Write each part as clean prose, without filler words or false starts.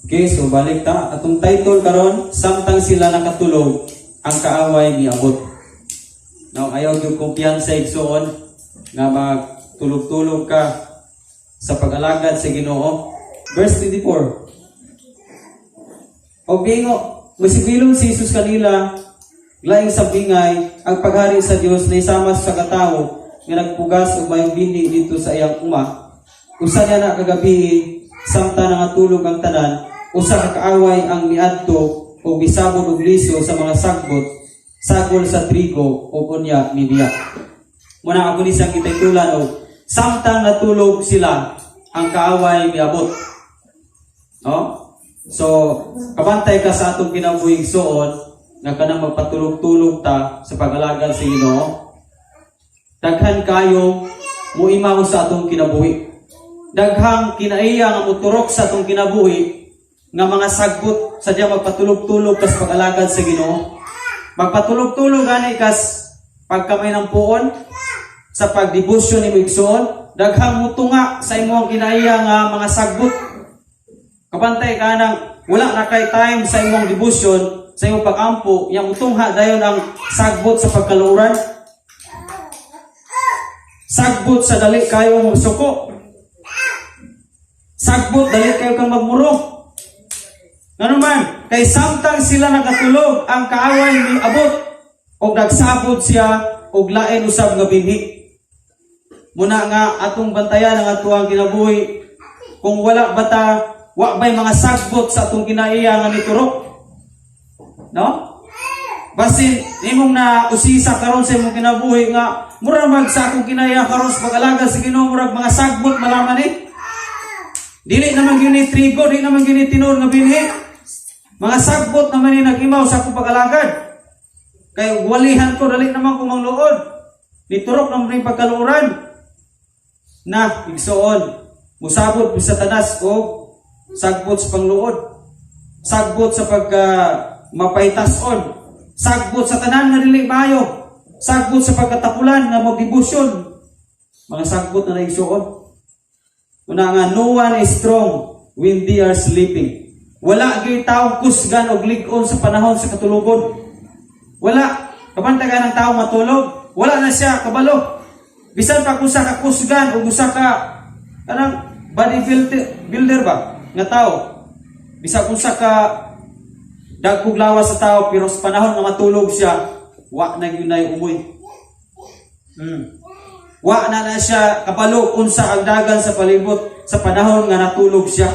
Okay, so balik ta. Atong title karon, "Samtang Sila Nakatulog, ang Kaaway Miabot." Now, ayaw gyud kumpiyansa, igsuon, nga magtulog-tulog ka sa pag-alagad sa Ginoo. Verse 24. Og bingo, musibilon si Jesus kanila, "Laing sabingay, ang paghari sa Dios na isama sa katawo nga nagpugas og mayong binhi didto sa iyang uma. Usa niya na kagabi, samtang nangatulog ang tanan, usa ka kaaway ang miadto ug misabod og liso sa mga sagbot sagol sa trigo ug unya mibiya." Muna ako ni siyang gititulan og "Samtang Natulog Sila, ang Kaaway Miabot." No? So, kabantay ka sa atong kinabuhi, igsuon, nga kanang magpatulog-tulog ta sa pag-alagad sa Ginoo. Daghan kayo muimaw sa atong kinabuhi. Daghang kinaiya nga muturok sa atong kinabuhi nga mga sagbot sa diya magpatulog-tulog kas pag-alagad sa Ginoo. Magpatulog-tulog gani kas pagkamay ng puon sa pagdebosyon nimo, igsuon, daghang mutunga sa imong kinaiya nga mga sagbot. Kabantay ka nang wala na kay time sa imong devotion, sa imong pag-ampo, yang mutungha dayon ang sagbot sa pagkaluoran. Sagbot sa dali kayo mo suko. Sagbot dali kayo kang magmuro. Ngano man, kay samtang sila nakatulog, ang kaaway miabot og nagsabod siya og lain usab nga binhi. Muna nga atong bantayan ang atuang kinabuhi kung wala bata, wa bay mga sagbot sa atong kinaiya nga niturok. No? Basin imong na usisa karon sa imong kinabuhi nga mura mag sa akong kinaiya karon sa pag-alagad sa Ginoo, murag mga sagbot malaman eh. Dili naman gyud ni trigo, dili naman gyud ni tinuod nga binhi. Mga sagbot naman ni nag-imaw sa akong pag-alagad. Kay walihan ko, dali naman ko mangluod. Niturok naman rin pagkaluoran. Na, igsuon, musabot sa Satanas o sagbot sa pangluod. Sagbot sa pagka mapahitason. Sagbot sa tanan nga dili maayo. Sagbot sa pagkatapulan nga magdebosyon. Mga sagbot na naigsuon. Una nga, no one is strong when they are sleeping. Wala gyud taong kusgan og lig-on sa panahon sa katulugon. Wala. Kabantay ka ng tao matulog. Wala na siya kabalo. Bisan pa kung sa kakusgan o usa ka kanang bodybuilder builder ba nga tao. Bisan kung sa ka dagkog lawas sa tao, pero sa panahon nga matulog siya, wa na gyud nay umoy. Wa na na siya kabalo unsa ang dagan sa palibot sa panahon nga natulog siya.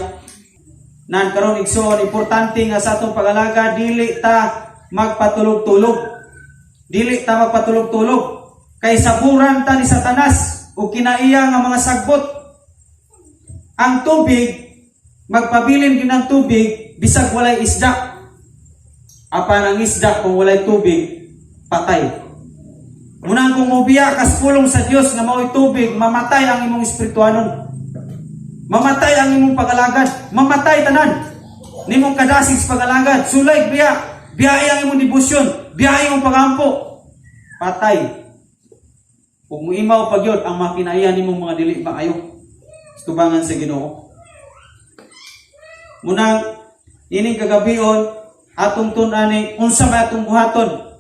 Nan karon, igsoon, importante nga sa atong pag-alaga dili ta magpatulog-tulog. Dili ta magpatulog-tulog. Kay saburan ta ni Satanas o kinaiya nga mga sagbot. Ang tubig, magpabilin gyud ang tubig bisag walay isda. Apan ang isda, kung walay tubig, patay. Munang kung mubiya kas pulong sa Dios nga mao'y tubig, mamatay ang imong espirituanon. Mamatay ang imong pag-alagad. Mamatay tanan. Nimong kadasig sa pag-alagad. Sulay biya. Biyahe ang imong debosyon. Biyahe imong pagampo. Patay. Kung muimaw pag yun, ang mga kinaiyan nimong mga dili maayo. Tubangan sa Ginoo. Munang ining kagabion, atong tun-an unsa may atong buhaton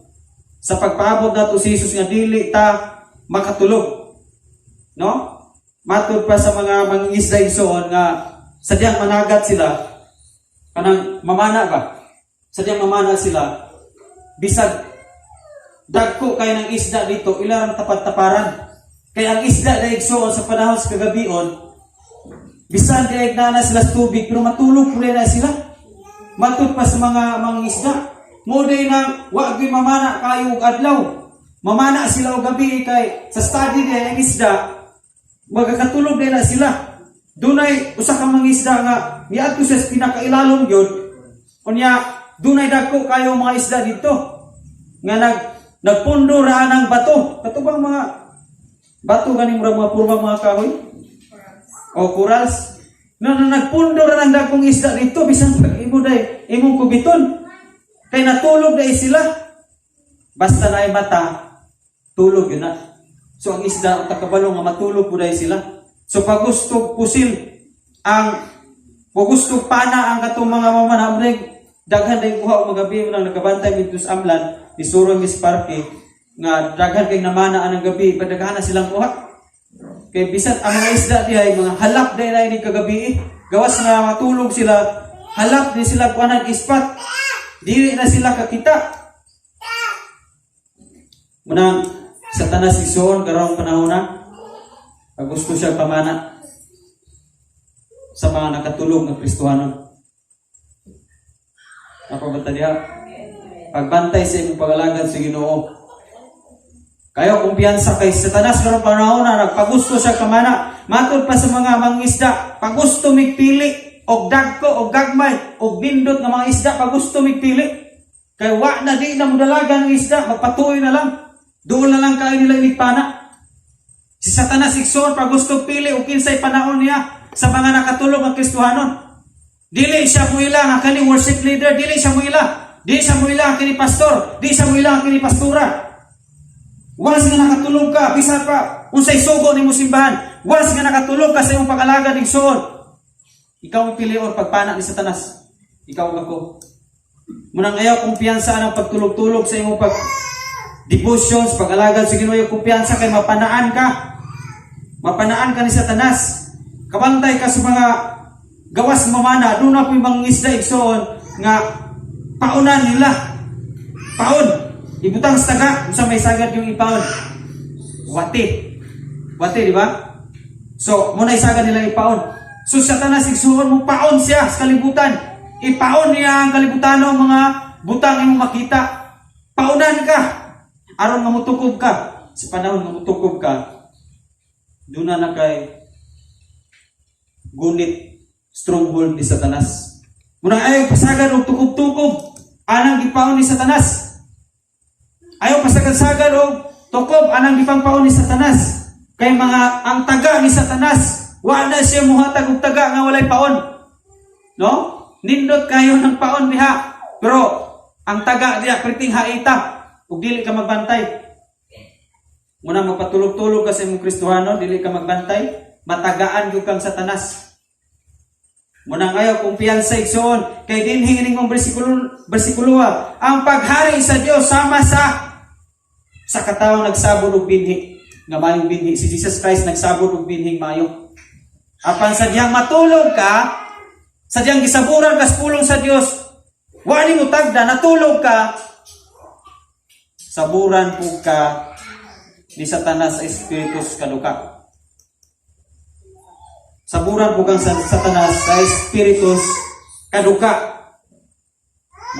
sa pagpaabot nato si Jesus nga dili ta makatulog. No? Matud pa sa mga mangingisda, igsoon, nga sadyang managat sila, kanang mamana ba? Sadyang mamana sila, bisag dagko kay ng isda dito, ilarang tapad-taparan. Kay ang isda na, igsoon, sa panahon sa kagabion, bisan kay na na sila sa tubig, pero matulog po na sila. Matud pa sa mga mangingisda. Mo day nang wa gyud mamana kayo og adlaw. Mamana sila og gabi kay sa study niya ang isda, magkakatulog din na sila. Dunay usa ka mangisda nga miadto sa pinakailalom gyud. Unya dunay dagko kayo mga isda dito nga nagpundo ra ng bato. Kato bang mga bato ganing murag mga purba mga kahoy? O corals. Na nagpundo ra ng dagkong isda dito bisan pag imo day imong kubiton. Kay natulog na sila. Basta na ay mata, tulog yun na. So ang isda, ang takabalo nga matulog po dahil sila. So pag gusto pusil ang Kung gusto pana ang katong mga mamana, daghan day kuha og magabi nang nakabantay mi sa Amlan, ni Miss Parke nga daghan kay namana anang gabi, padaghan na silang kuha. Kay bisan ang mga isda dihay, mga halap day na ini kagabi eh. Gawas nga matulog sila, halap di sila kuanan ispat. Dili na sila kakita. Munang Satanas igsoon karong panahon na pag gusto siya pamana sa mga nakatulog nga Kristohanon. Napabanta diha. Pagbantay sa imong pagalagad sa Ginoo. Kayo kumpiyansa kay Satanas karong panahon na nagpagusto siya kamana. Matod pa sa mga mangisda, pagusto migpili og dagko og gagmay og nindot nga mga isda, pagusto migpili. Kay wa na, di na modalagan ang isda, magpatuoy na lang. Doon na lang kayo nila inigpana. Si Satanas, igsoon, pagusto pili og kinsay panahon niya sa mga nakatulog nga Kristohanon. Dili siya muila nga kani worship leader, dili siya muila. Dili siya muila nga kini pastor, dili siya muila nga kini pastora. Once nga nakatulog ka, bisan pa unsay sugo nimo simbahan, once nga nakatulog ka sa imong pag-alagad, igsoon, ikaw ang pilion pagpana ni Satanas. Ikaw ug ako. Munang ayaw kumpiyansa ang pagtulog-tulog sa imong pag devotions, pag-alagad sa Ginoo, ayaw kumpiyansa kay mapanaan ka. Mapanaan ka ni Satanas. Kabantay ka sa mga gawas mamana, doon na po yung mga isda, igsoon, nga paunan nila. Paon. Ibutang sa taga, unsa may sagad yung ipaon? Wati. Wati, di ba? So, muna isagad nila ipaon. So, Satanas, igsuon mo, paon siya sa kalibutan. Ipaon niya ang kalibutan ng mga butang imong makita. Paunan ka. Aron nga mutukob ka. Sa panahon nga mutukob ka, doon na kay gunit, stronghold ni Satanas. Muna ayaw pasagan og tukob-tukob anang gipaon ni Satanas. Ayaw pasagan-sagan og tukob anang gipangpaon ni Satanas. Kay mga ang taga ni Satanas, wa na siya muhatag og taga nga walay paon. No? Nindot kayo ng paon diha. Pero ang taga diha perting haita ug dili ka magbantay. Muna magpatulog-tulog ka sa imong Kristohano, dili ka magbantay, matagaan gyud kang Satanas. Munang ayaw kumpiyansa, igsoon, kay dinhi ining mong bersikulo, ang paghari sa Dios sama sa katawang nagsabod og binhi nga mayong binhi. Si Jesus Christ nagsabod og binhing mayo. Apan sa diyang matulog ka, sa diyang gisaburan ka sa pulong sa Dios, wa nimo tagda, natulog ka, saburan po ka ni Satanas sa espiritus kaduka. Saburan po kang Satanas sa espiritus kaduka.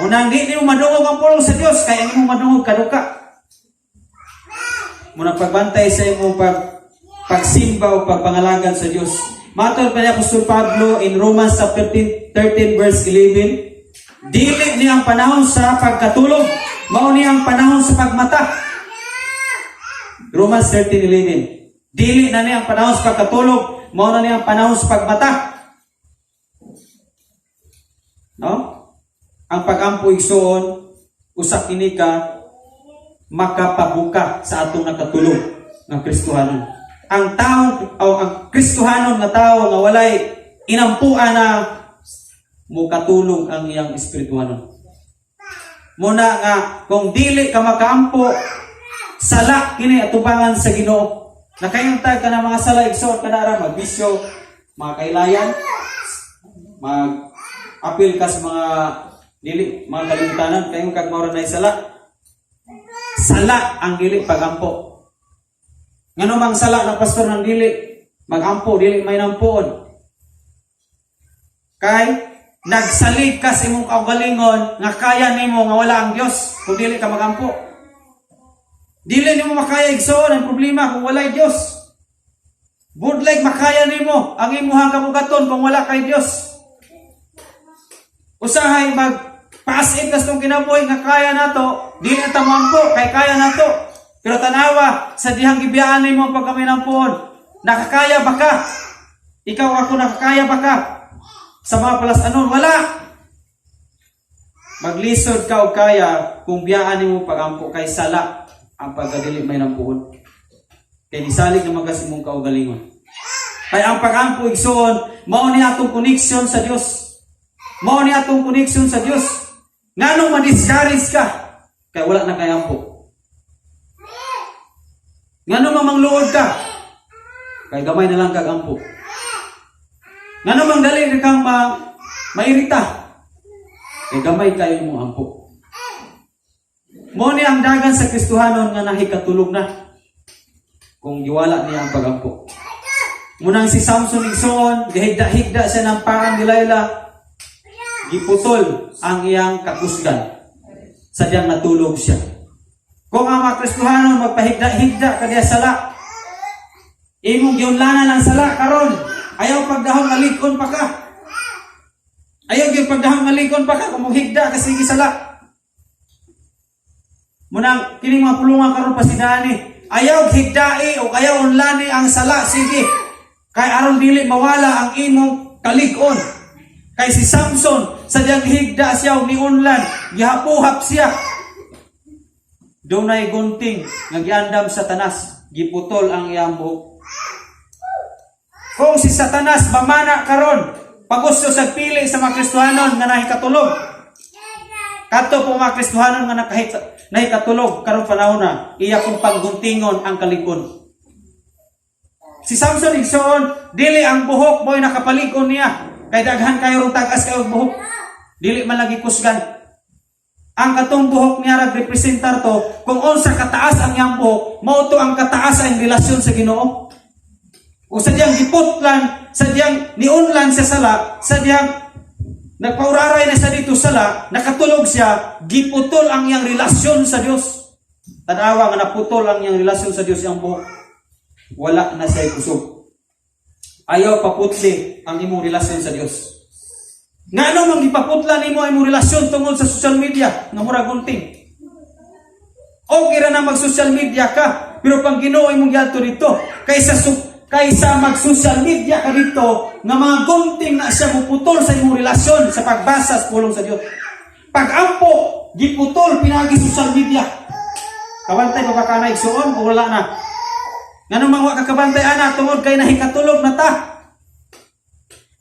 Munang di nimo madungog ang pulong sa Dios kay ang imong madungog kaduka. Munang pagbantay sa imong pagsimba o pagpangalagad sa Dios. Matod pa ni Apostol Pablo in Romans chapter 13, 13 verse 11, dili ni ang panahon sa pagkatulog, mao ni ang panahon sa pagmata. Romans 13:11. Dili na ni ang panahon sa pagkatulog, mao na ni ang panahon sa pagmata. No? Ang pagampo, igsoon, usa kini ka makapabuka sa atong nakatulog ng Kristohanon. Ang tao o ang Kristohanon nga tao nga walay inampuan na mukatulog ang iyang espirituhanon. Muna nga kung dili ka makaampo, sala kini atubangan sa Ginoo. Nakayuntag ka na mga sala, igsoon, kana ra magbisyo, mga kailayan, mag apil ka sa mga dili mga kalimutanan kayo kag mao ra nay sala. Sala ang dili pagampo. Ngano mang sala ng pastor ng dili magampo, dili may nampuon? Kay nagsalig ka sa imong kaugalingon nga kaya nimo nga wala ang Dios kung dili ka magampo. Dili nimo makaya, igsoon, ang problema kung walay Dios. Budlay makaya nimo ang imuhang kabugaton kung wala kay Dios. Usahay mag paas ka sa kinabuhi nga kaya nato, dili na ta moampo kay kaya nato. Pero tanawa sa dihang gibiyaan nimo ang pagkaminampuon, nakakaya ba ka? Ikaw, ako, nakakaya ba ka? Sa mga palasanon, wala. Maglisod ka og kaya kung biyaan nimo pagampo kay sala ang pagkadili may nampuon. Kay nisalig naman kasi mong kaugalingon. Kay ang pagampo, igsoon, mao ni atong connection sa Dios. Mao ni atong connection sa Dios. Nganong ma-discourage ka? Kay wala na kay ampo. Ngano mamangluod ka? Kay gamay na lang kag ampo. Ngano mang dali ka kang mairita? Kay gamay kayo mo ampo. Mo ni ang dagan sa Kristohanon nga nahikatulog na kung giwala niya ang pagampo. Munang si Samson, igsoon, gihigda-higda siya ng parang Delilah, giputol ang iyang kakusgan. Sadyang natulog siya. Kung ang mga Kristohanon magpahigda-higda kaniya sala, imong giunlanan ang sala karon, ayaw pagdahom nga lig-on pa ka. Ayaw gyud pagdahom nga lig-on pa ka kung mohigda ka sige sala. Munang kining mga pulungan karon pasidani, ayaw higdai o ayaw unlani ang sala sige. Kay aron dili mawala ang imong kalig-on. Kay si Samson, sadyang higda siya og niunlan, gihapuhap siya. Dunay gunting nga giandam sa Satanas, giputol ang iyang buhok. Kung si Satanas mamana karon, pagusto sa pili sa mga Kristohanon nga nahikatulog. Kadto po mga Kristohanon nga nahikatulog karong panahon na, iya kong pangguntingon ang kalig-on. Si Samson, igsoon, dili ang buhok mo'y nakapalig-on niya. Kay daghan kayo rong tag-as kayo og buhok. Dili man lagi kusgan. Ang katong buhok niya rag representar to kung unsa kataas ang iyang buhok, mao to ang kataas ang relasyon sa Ginoo. O sadyang giputlan, sadyang niunlan sa sala, sadyang nagpauraray na sa dito sala, nakatulog siya, giputol ang iyang relasyon sa Dios. Tanawa nga naputol ang iyang relasyon sa Dios, iyang buhok. Wala na siya kusog. Ayaw paputli ang imong relasyon sa Dios. Ngano mang gipaputla nimo ang imong relasyon tungod sa social media nga murag gunting? Okay ra na mag-social media ka, pero pang Ginoo imong giadto dito kaysa mag-social media ka dito nga mga gunting na siya muputol sa imong relasyon sa pagbasa sa pulong sa Dios. Pag-ampo, giputol pinagi social media. Kabantay pa ba ka na, igsuon, o wala na? Ngano mang wa ka kabantay ana? Tungod kay nahikatulog na ta.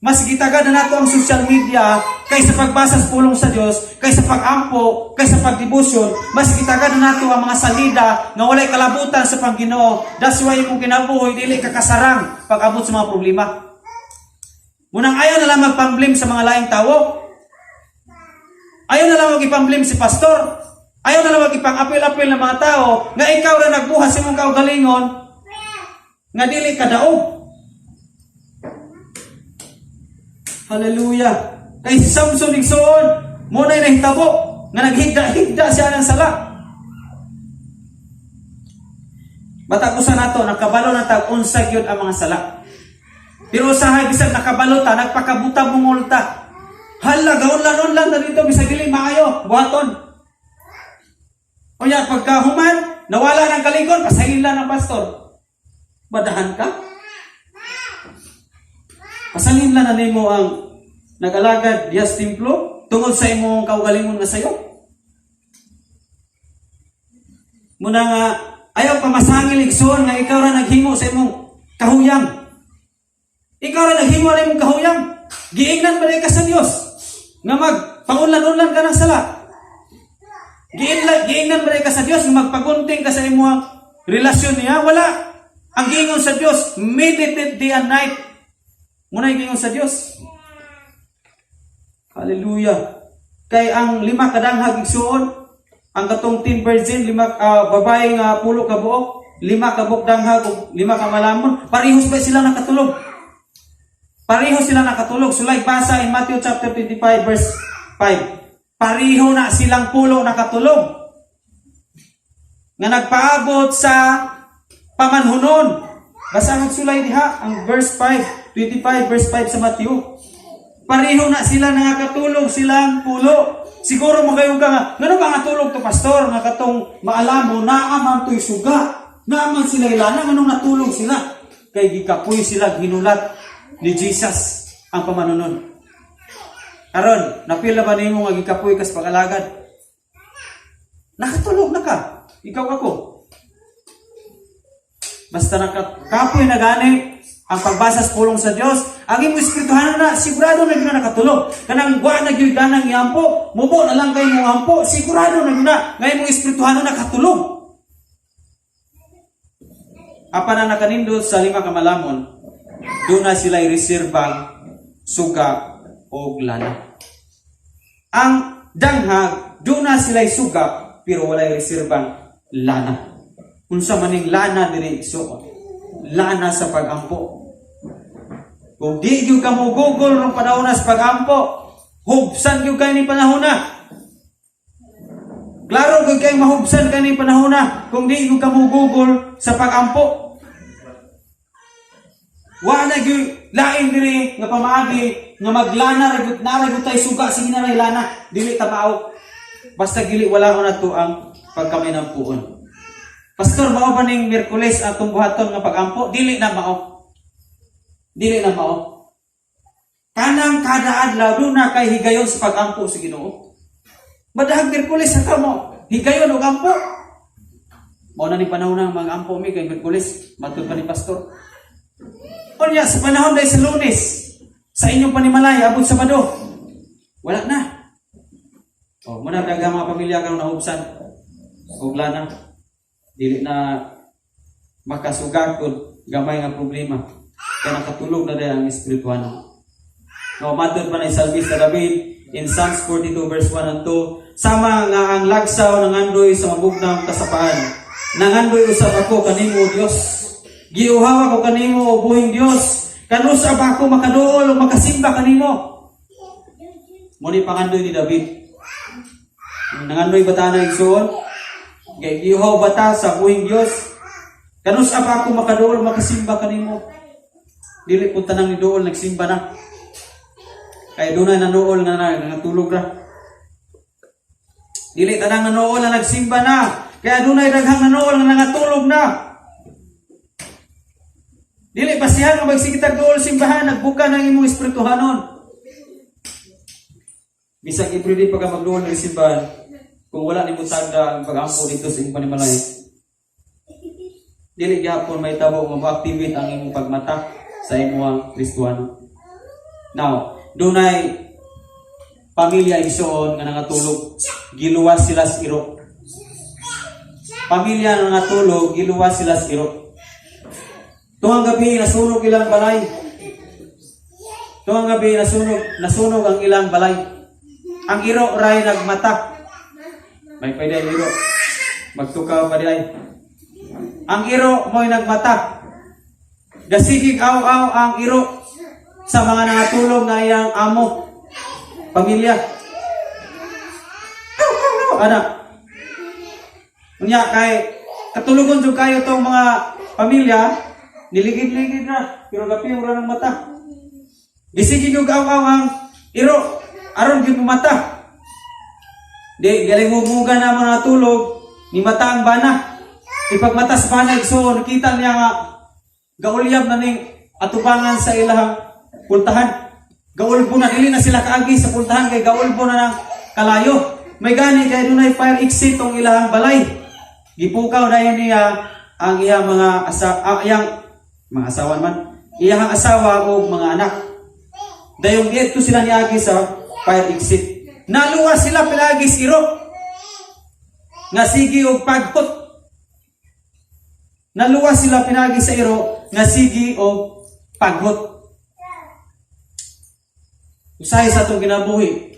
Mas gitagad na nato ang social media kaysa pagbasa sa pulong sa Dios, kaysa pag-ampo, kaysa pagdebosyon. Mas gitagad na nato ang mga salida nga walay kalabutan sa Panginoon. That's why imong kinabuhi dili ka kasarang pag-abot sa mga problema. Munang ayaw na lang magpang-blame sa mga laing tawo. Ayaw na lang mag-ipang-blame si pastor. Ayaw na lang mag-ipang-apil-apil ng mga tao nga ikaw ra nagbuhat sa imong kaugalingon nga dili ka daog. Hallelujah. Kay si Samson, igsoon, mo na nahitabo nga naghigda-higda siya ng sala. Bata ko sa nato, nakabalo na tag unsa gyud ang mga sala. Pero usahay bisag nakabalo ta, nagpakabuta mungol ta. Hala, gaunlan-unlan na dito, bisag dili maayo, buhaton. Unya, pagkahuman, nawala ng kalingon, pasahila ng pastor. Badahan ka? Pasalin lang na nimo ang nag-alagad diya sa templo tungod sa imong kaugalingon nga sayo. Muna nga, ayaw pa masangil, igsoon, nga ikaw ra naghimo sa imong kahuyang. Ikaw ra naghimo na imong kahuyang. Giingnan ba ka sa Dios nga magpaunlan-unlan ka ng sala? Giingnan ba ka sa Dios nga magpagunting ka sa imong relasyon niya? Wala. Ang giingon sa Dios, meditate day and night. Muna yung giingon sa Dios. Hallelujah. Kay ang lima kadanghag, igsuon, ang katong 10 virgin, lima babae nga 10 ka buok, lima ka buok danghag ug lima ka malamon, parehos ba sila nakatulog? Pareho sila nakatulog. Sulay basa in Matthew chapter 25 verse 5. Pareho na silang 10 nakatulog. Nga nagpaabot sa pamanhunon. Basa ang sulay diha ang verse 5, 25 verse 5 sa Matthew. Pareho na sila nangakatulog silang 10. Siguro mo kayo ka nga, ngano ba nga tulog to, pastor, nga katong maalam mo, naa man to'y suga. Naa man sila ilana, nganong natulog sila? Kay gikapoy sila, ginulat ni Jesus ang pamanunon. Karon, napila ba nimo nga gikapoy kas pag-alagad? Nakatulog na ka. Ikaw ako. Basta nakakapoy na gani, Ang pagbasa sa pulong sa Dios, ang imong espirituhanon na sigurado na gyud na nakatulog. Kanang wa na gyud ganang iampo, mubo na lang kay mo ampo, sigurado na gyud na nga imong espirituhanon nakatulog. Apan ang nakanindot sa 5 ka malamon, duna sila reserbang suga og lana. Ang danghag, duna sila suga pero walay reserbang lana. Unsa maning lana diri, igsoon? Lana sa pagampo. Kung di gyud ka mo Google rong panahon sa pagampo, hubsan gyud kay ni panahon na. Klaro gyud kay mahubsan kani panahon na kung di gyud ka mo Google sa pagampo. Wa na gyud lain diri nga pamaagi nga maglana ra gyud, na ra gyud tay suga, sige na ray lana, dili ta mao. Basta dili wala ko na to ang pagkaminampuon. Pastor, mao ba ning Miyerkules atong buhaton nga pagampo? Dili na mao. Dili na mao. Kanang kada adlaw duna kay higayon sa pagampo sa Ginoo. Madahag Miyerkules sa kamo, higayon og ampo. Mao na ni panahon ng mga ampo mi kay Miyerkules, matud pa ni pastor. Unya sa panahon dahil sa Lunes, sa inyong panimalay abot Sabado. Wala na. Oh, muna daghang mga pamilya karon nahubsan. Og lana. Dili na makasugak og gamay nga problema. Kaya nakatulog na dahil ang espirituano. No, matod pa na Psalmista David in Psalms 42 verse 1 and 2, "Sama nga ang lagsaw nangandoy sa mabugnaw kasapaan, nangandoy usab ako kanimo, Dios. Giuhaw ako kanimo, o buhing Dios. Kanus-a ba ako makaduol o makasimba kanimo?" Mo ni pangandoy ni David. Nangandoy ba ta na, igsoon? Kay giuhaw ba ta sa buhing Dios? Kanus-a ba ako makaduol o makasimba kanimo? Dili po tanang niduol nagsimba na. Kay dunay nanuol nga na natulog ra. Dili tanang nanuol na nagsimba na. Kaya dunay daghang nanuol nga nangatulog na. Dili basihan nga magsigitag duol simbahan, nagbuka ng imong espirituhanon. Bisag everyday pa ka magduol ng simbahan, kung wala nimo tagda ang pag-ampo dito sa imong panimalay, dili gyapon may tabo nga mo-activate ang imong pagmata sa imong Kristuhano. Now, dunay pamilya, igsoon, nga nangatulog, giluwas sila sa iro. Pamilya nga nangatulog, giluwas sila sa iro. Tuwang gabi nasunog ilang balay. Tuwang gabi nasunog ang ilang balay. Ang iro ray nagmata. May pwede ang iro. Magtukaw pa di ay. Ang iro mo'y nagmata. Gasigig aw-aw ang iro sa mga nangatulog nga iyang amo, pamilya. Aw, aw, aw, ana. Unya kay katulogon jud kayo tong mga pamilya, niligid-ligid na, pero gapiyong ra ng mata. Gisigig og aw-aw ang iro aron gyud mata. Di galing mumuga na mga natulog, ni mata ang bana. Ipagmata sa bana, igsoon, nakita niya nga gaulyab na ning atubangan sa ilahang pultahan. Gaulbo na, dili na sila kaagi sa pultahan kay gaulbo na ng kalayo. May gani kay dunay fire exit tong ilahang balay. Gipukaw dayon niya ang iyang mga asa ah, iyang mga asawa man, iyang asawa o mga anak. Dayong dito sila niagi sa fire exit. Naluwas sila pilagi sa iro. Nga sige og paghot. Naluwas sila pinagi sa iro nga sige og paghot. Usahay sa atong kinabuhi,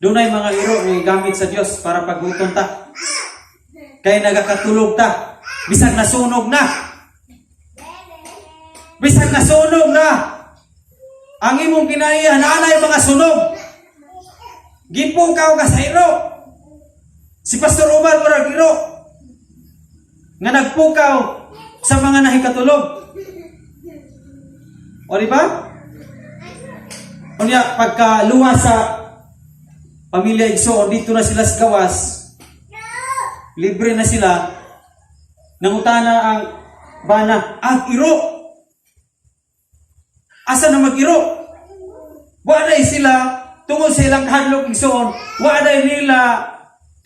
dunay mga iro nga gigamit sa Dios para paghuton ta. Kay nagakatulog ta. Bisag nasunog na. Bisag nasunog na. Ang imong kinaiya naanay mga sunog. Gipukaw ka sa iro. Si Pastor Omar murag iro nga nagpukaw sa mga nahikatulog. O di ba? Unya pagka luwas sa pamilya, igsoon, dito na sila sa gawas. Libre na sila. Nangutana ang bana, "Ang iro. Asa na mag-iro?" Wa sila tungod sa ilang kahadlok, igsoon. Wa nila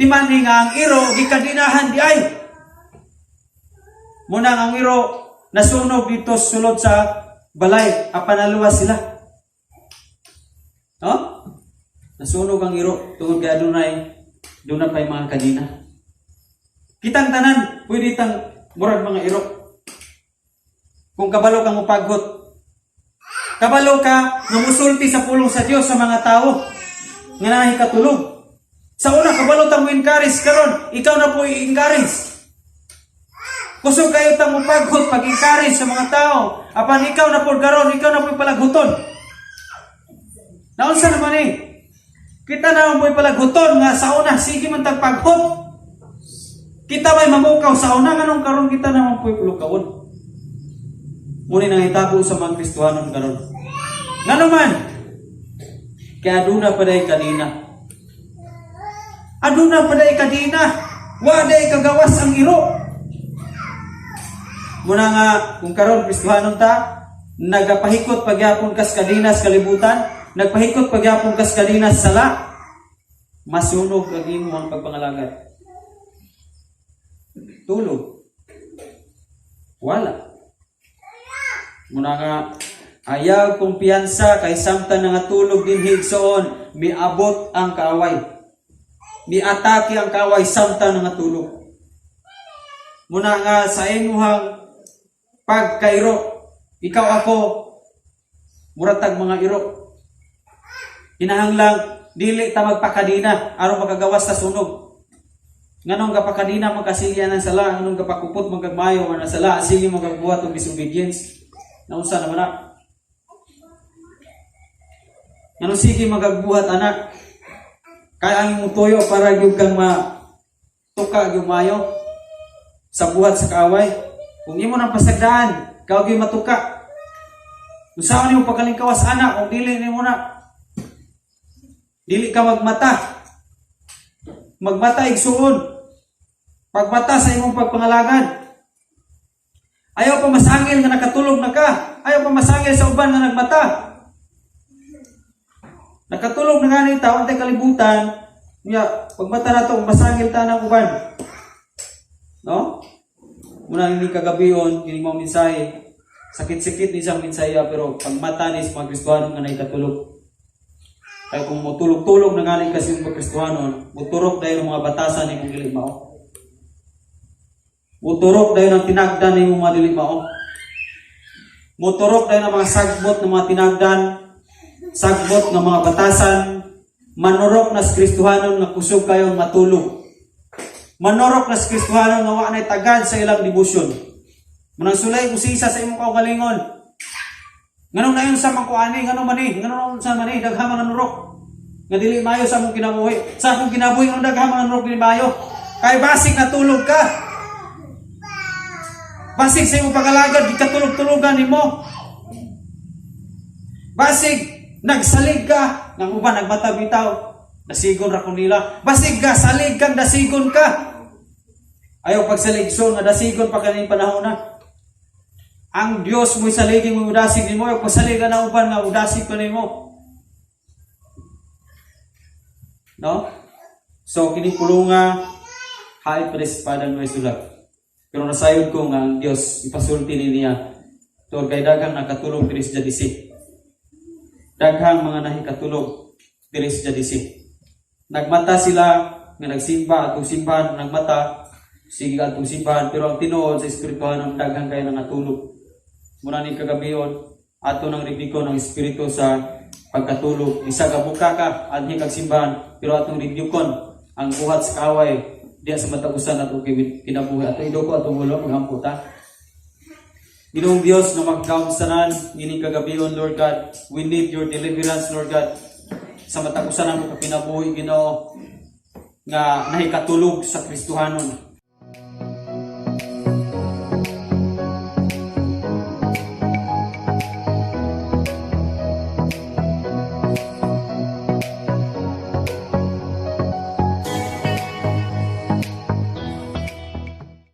timani nga ang iro gikadinahan di ay. Muna ang iro nasunog dito sulod sa balay apan naluwas sila. No? Nasunog ang iro tungod kay adunay pay mga kadina. Kitang tanan pwede tang murag mga iro. Kung kabalo kang mupaghot, kabalo ka nga musulti sa pulong sa Dios sa mga tao nga naay katulog. Sa una, kabalo tang mo encourage. Karon, ikaw na po i-encourage. Kusog kayo tang mupaghot pag-encourage sa mga tao. Apan ikaw na po karon, ikaw na po palaghuton. Naunsa naman eh? Kita na mo palaghuton nga sa una sige man tag paghot. Kita may mamukaw sa una, nganong karon kita naman po'y pulukawon? Muni nang hitabo sa mga Kristohanon karon. Ngano man? Kaya aduna pa day kadina. Aduna pa day kadina. Wa day kagawas ang iro. Muna nga kung karon Kristohanon ta, nagapahikot pagyapon kas kadinas kalibutan, nagpahikot pagyapon kas kadinas sala, masunog ang imong pagpangalagad. Tulog. Wala. Muna nga, ayaw kumpiyansa kay samtang nangatulog dinhi, igsoon, miabot ang kaaway. Miatake ang kaaway samtang nangatulog. Muna nga sa imuhang pagkairo, ikaw, ako, muratag mga iro. Kinahanglang dili ta magpakadina aron makagawas sa sunog. Nganong gapakadina man kasige ang sala, nganong gapakupot man kag mayo man ang sala, sige mo kag buhat og disobedience? Naunsa naman na? Nganong sige magagbuhat anak? Kaya ang imong tuyo para gyud kang ma tuka gyud mayo sa buhat sa kaaway. Kung imo nang pasagdaan, ikaw gyud matuka. Kung saan nimo pagkalingkawas anak, kung dili nimo na dili ka magmata. Magmata, igsuon. Pagmata sa imong pagpangalagad. Ayaw pa masangil nga nakatulog na ka. Ayaw pa masangil sa uban nga nagmata. Nakatulog na gani ta, tay kalibutan. Nya, pagmata na to, masangil ta ng uban. No? Muna ini kagabion, kini mo mensahe. Sakit-sakit ni siyang mensahe, pero pagmata ni sa mga Kristohano nga naikatulog. Kaya kung mutulog-tulog na gani kasi yung pagkristohanon, muturok dahil ang mga batasan ni mong dili mao. Muturok dahil ang tinagdan ni mong mga dili mao. Muturok dahil ang mga sagbot ng mga tinagdan, sagbot ng mga batasan, manurok na sa Kristohanon nga kusog kayong matulog. Manurok na sa Kristohanon nga wa na'y tagad sa ilang debosyon. Manang sulay usisa sa imong kaugalingon. Nganong nayon sa mangkuani, nganong mani, nganong sa mani, daghang mga nurok nga dili maayo sa among kinabuhi. Sa akong kinabuhi, nganong daghang mga nurok dili maayo? Kay basig natulog ka. Basig sa imong pag-alagad, gikatulog-tulugan nimo. Basig nagsalig ka, nang uban nagmata bitaw. Dasigon ra ko nila. Basig ka, salig kang dasigon ka. Ayaw pagsalig so nga dasigon pa kaning panahon na. Ang Dios mo'y saligin mo, udasig nimo, ayaw pagsalig na uban nga udasig pa nimo. No? So kini pulunga hait pa sa espada ng sulat. Pero nasayod ko nga ang Dios ipasulti ni niya tungod kay daghang nakatulog diri sa Jadisi. Daghang mga nahikatulog diri sa Jadisi. Nagmata sila nga nagsimba atong simbahan, nagmata sige atong simbahan, pero ang tinuod sa espirituhanon, daghang kay nangatulog. Muna ni kagabion ato nang rebuke ng espiritu sa pagkatulog. Isa ka buka ka anhi kag simbahan, pero atong rebuke ang buhat sa kaaway diya sa matag usa nato kinabuhi. Ato iduko atong ulo, maghampo ta. Ginoong Dios nga magkaumsanan ngini kagabion, Lord God, we need your deliverance, Lord God, sa matag usa namo ka kinabuhi, Ginoo, nga nahikatulog sa Kristohanon.